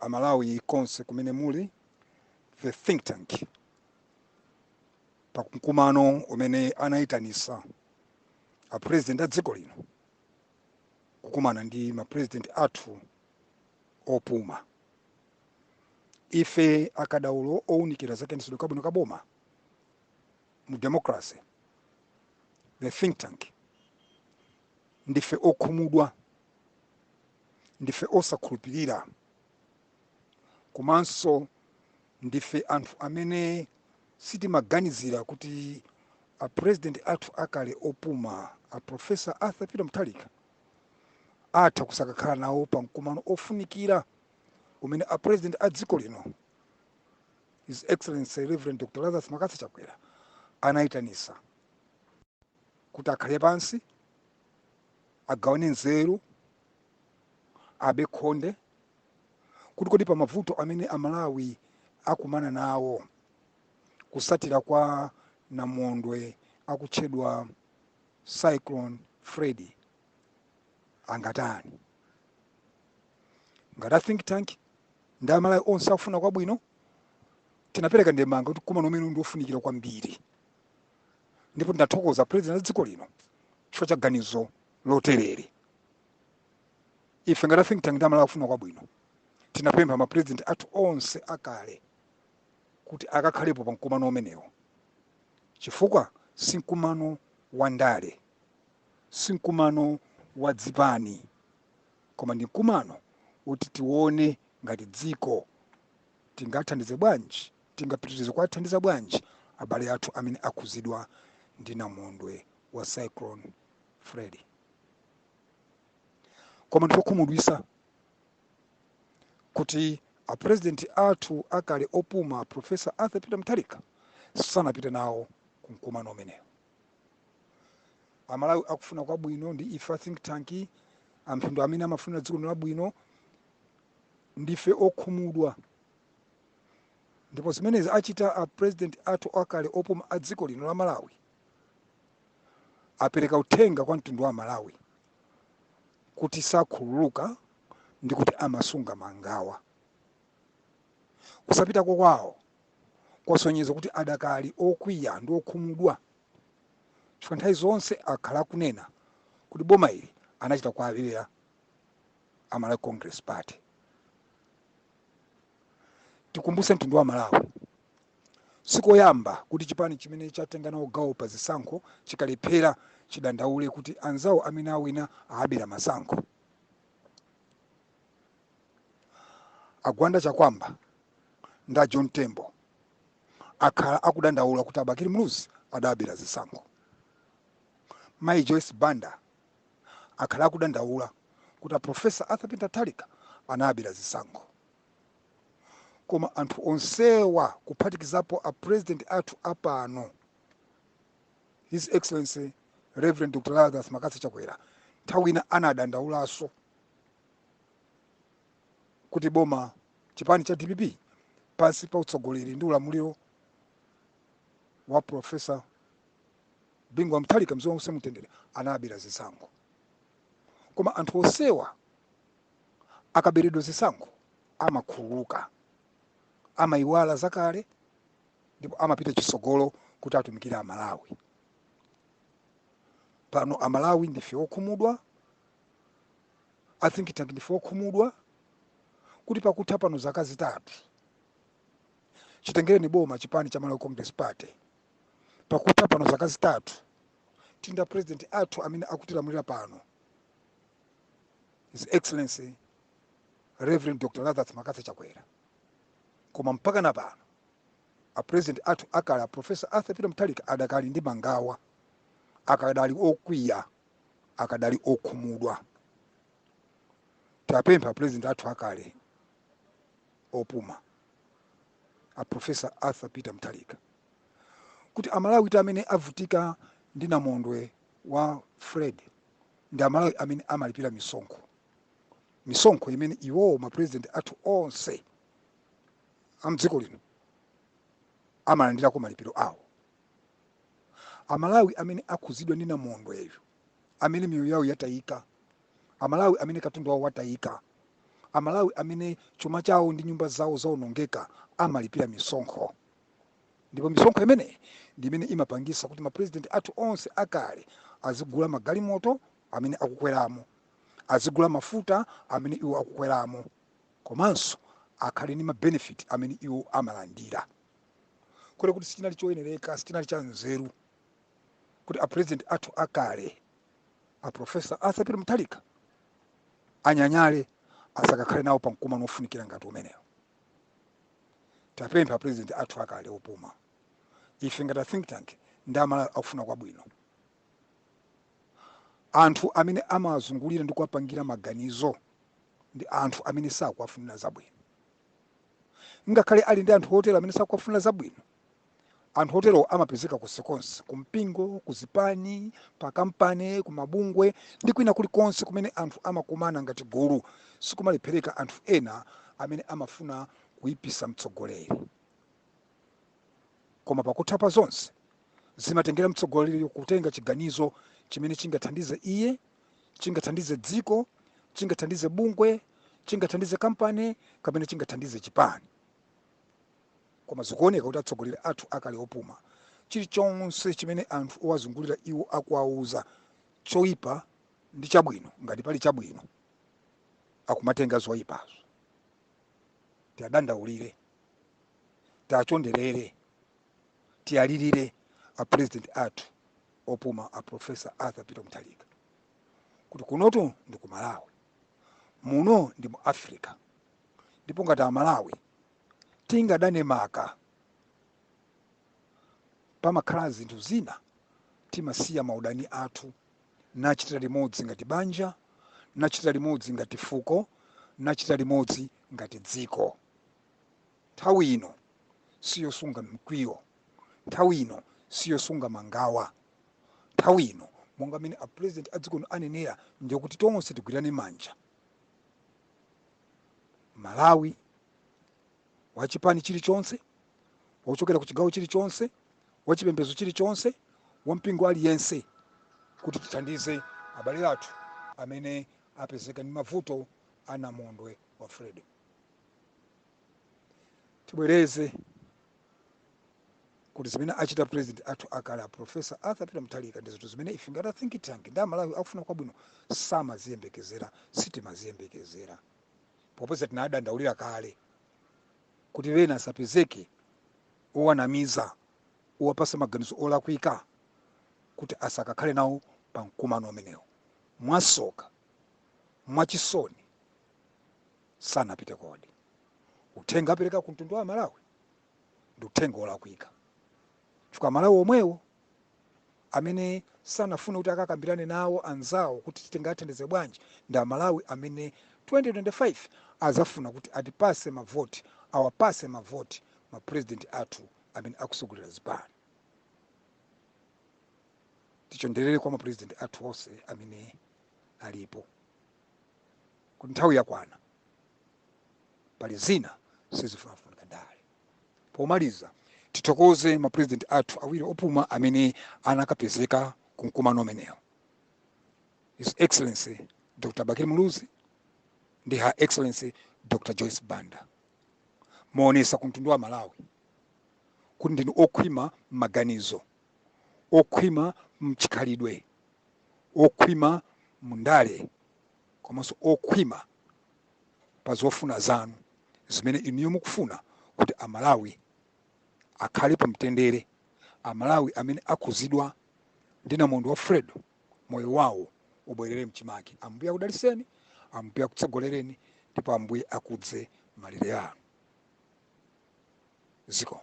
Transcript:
Amalawi konse kumene muli, the think tank pa mkumano umene anayitanisa a president a dziko lino kukumana ndi ma president athu opuma, ife akadaulo owunikira za kayendetsedwe kabwino ka boma mu democracy, the think tank, ndife okhumudwa, ndife osakhulupirira, komanso ndife anthu amene sitimaganizira kuti a president athu akale opuma, a Professor Arthur Peter Mutharika, atha kusakakhala nawo pa mkumano ofunikira umene a president a dziko lino, His Excellency Reverend Dr Lazarus McCarthy Chakwera, anayitanisa kuti akhale pansi, agawane nzeru, abe khonde kuti kodi pa mavuto amene Amalawi akumana nawo kusatira kwa namondwe akutchedwa Cyclone Freddy angatani. Ngati a think tank ndi Amalawi onse akufuna kwabwino, tinapereka ndemanga kuti mkumano umene ndi ofunikira kwambiri, ndipo tinathokoza president wa dziko lino chifukwa cha ganizo loterere. Ife ngati a think tank ndi Amalawi akufuna kwabwino, tinapempha ma president athu onse akale kuti akakhalepo pa mkumano umenewo, chifukwa si mkumano wa ndale, si mkumano wa dzipani, koma ndi mkumano woti tione ngati dziko tingathandize bwanji, tingapitirize kuwathandiza bwanji abale athu amene akhuzidwa ndi namondwe wa Cyclone Freddy. Koma ndikokhumudwisa kuti a president athu akale opuma, Professor Arthur Peter Mutharika, sanapite nawo ku mkumano umenewo. Amalawi akufuna kwabwino ndi ife a think tank, anthu amene amafuna dziko lino labwino, ndife okhumudwa. Ndipo zimenezi achita a president athu akale opuma a dziko lino la Malawi, apereka uthenga kwa mtundu wa Malawi kuti sakhululuka ndi kuti amasunga mangawa. Kusapitako kwawo kwasonyeza kuti adakali okwiya ndi okhumudwa, chifukwa nthawi zonse akhala akunena kuti boma ili anachita kuwabera a Malawi Congress Party. Tikumbuse mtundu wa Malawi, sikoyamba kuti chipani chimene chatenga nawo gawo pa zisankho chikalephera chidandaule kuti anzawo amene awina aabera masankho. Agwanda Chakwamba ndi a John Tembo akhala akudandaula kuti a Bakili Muluzi adabera zisankho. Mayi Joyce Banda akhala akudandaula kuti a Professor Arthur Peter Mutharika anabera zisankho. Koma anthu onsewa, kuphatikizapo a president athu apano, His Excellency Reverend Dr Lazarus McCarthy Chakwera, nthawi ina anadandaulaso kuti boma, chipani cha DPP pansi pa utsogoleri ndi ulamuliro wa Professor Bingu wa Mutharika, mzimu wause mutendere, anabera zisankho. Koma anthu onsewa akaberedwa zisankho amakhululuka, amayiwala zakale, ndipo amapita chitsogolo kuti atumikire Amalawi. Pano Amalawi ndife okhumudwa, a think tank ndife okhumudwa kuti pakutha pano zaka 3 chitengereni boma chipani cha Malawi Congress Party, pakutha pano zaka 3 tinda president athu amene akutilamulira pano, His Excellency Reverend Dr Lazarus McCarthy Chakwera, koma mpaka na pano a president athu akale, a Professor Arthur Peter Mutharika, adakali ndi mangawa, akadali okwiya, akadali okhumudwa. Tapempha president athu akale opuma, a Professor Arthur Peter Mutharika, kuti Amalawi amene avutika ndi namondwe wa Fred ndi Amalawi amene amalipira misonkho, misonkho imene iwowo ma president athu onse amdziko lino amalandirako malipiro awo. Amalawi amene akhuzidwa ndi namondweyo, amene miyoyo yawo yatayika, Amalawi amene katundu wawo watayika, Amalawi amene chuma chawo ndi nyumba zawo zaonongeka amalipira misonkho, ndipo misonkho imeneyi ndi imene imapangisa kuti mapresident athu onse akale azigula magalimoto amene akukweramo, azigula mafuta amene iwo akukweramo, komanso akhale ndi mabenefit amene iwo amalandira. Kule kuti sichinali choyenereka, sichinali cha nzeru kuti apresident athu akale, a Professor Arthur Peter Mutharika, anyanyale asakakhale nawo pa mkumano ofunikira ngati umenewo. Tapempha president athu akale opuma, ife ngati a think tank ndi Amalawi akufuna kwabwino, anthu amene amawazungulira ndi kuwapangira maganizo ndi anthu amene sakuwafunira zabwino. Ngakhale ali ndi anthu otero amene sakuwafunira zabwino, anthu otero amapezeka konsekonse, kumpingo, kuzipani, pa kampani, kumabungwe ndi kwina kulikonse kumene anthu amakumana ngati gulu. Sikumalephereka anthu ena amene amafuna kuyipisa mtsogoleri, koma pakutha pa zonse zimatengera mtsogoleri kutenga chiganizo chimene chingathandize iye, chingathandize dziko, chingathandize bungwe, chingathandize kampani kapena chingathandize chipani. Koma zikuoneka kuti atsogoleri athu akale opuma, chilichonse chimene anthu owazungulira iwo akuwauza, choyipa ndi chabwino, ngati pali chabwino, akumatenga zoyipazo. Tiadandaulire, tiachonderere, tiyalirire a president athu opuma, a Professor Arthur Peter Mutharika, kuti kunotu ndi ku Malawi, muno ndi mu Africa, ndipo ngati Amalawi tingadane maka, pamakhala zinthu zina timasiya maudani athu nachitira limodzi ngati banja, nachitira limodzi ngati fuko, nachitira limodzi ngati dziko. Nthawi ino siyosunga mkwiyo, nthawi ino siyosunga mangawa. Nthawi ino, monga mmene a president a dziko lino anenera, ndiyokuti tonse tigwirane manja, Malawi wachipani chilichonse, wochokera ku chigawo chilichonse, wachipembedzo chilichonse, wampingo aliyense, kuti tithandize abale athu amene apezeka ndi mavuto a namondwe wa Freddy. Tibwereze kuti zimene achita president athu akale, a Professor Arthur Peter Mutharika, ndi zinthu zimene ife ngati a think tank ndi Amalawi akufuna kwabwino samaziyembekezera, sitimaziyembekezera, popeza tinadandaulira kale kuti ena asapezeke owanamiza, owapasa maganizo olakwika, kuti asakakhale nawo pa mkumano umenewo. Mwasoka, mwachisoni, sanapite. Kodi uthenga apereka ku mtundu wa Malawi ndi uthenga olakwika, chifukwa Malawi omwewo amene sanafune kuti akakambirane nawo anzawo kuti tingathandize bwanji ndi Amalawi amene 2025 azafuna kuti atipase mavoti, awapase mavoti mapresident athu amene akusogolera zipani. Tichonderere kwa mapresident athu onse amene alipo kuti nthawi yakwana, pali zina sizifunafunika ndale. Pomaliza, tithokoze mapresident athu awiri opuma amene anakapezeka ku mkumano umenewo, His Excellency Dr Bakili Muluzi ndi Her Excellency Dr Joyce Banda. Muonesa ku mtundu wa Malawi kuti ndinu okhwima m'maganizo, okhwima mchikhalidwe, okhwima mundale, komanso okhwima pa zofuna zanu zimene inuyo mukufuna kuti Amalawi akhale pamtendere, Amalawi amene akhuzidwa ndi namondwe wa Freddy moyo wawo ubwerere mchimake. Ambuye akudaliseni, Ambuye akutsogolereni, ndipo Ambuye akudze malire anu. Zikomo.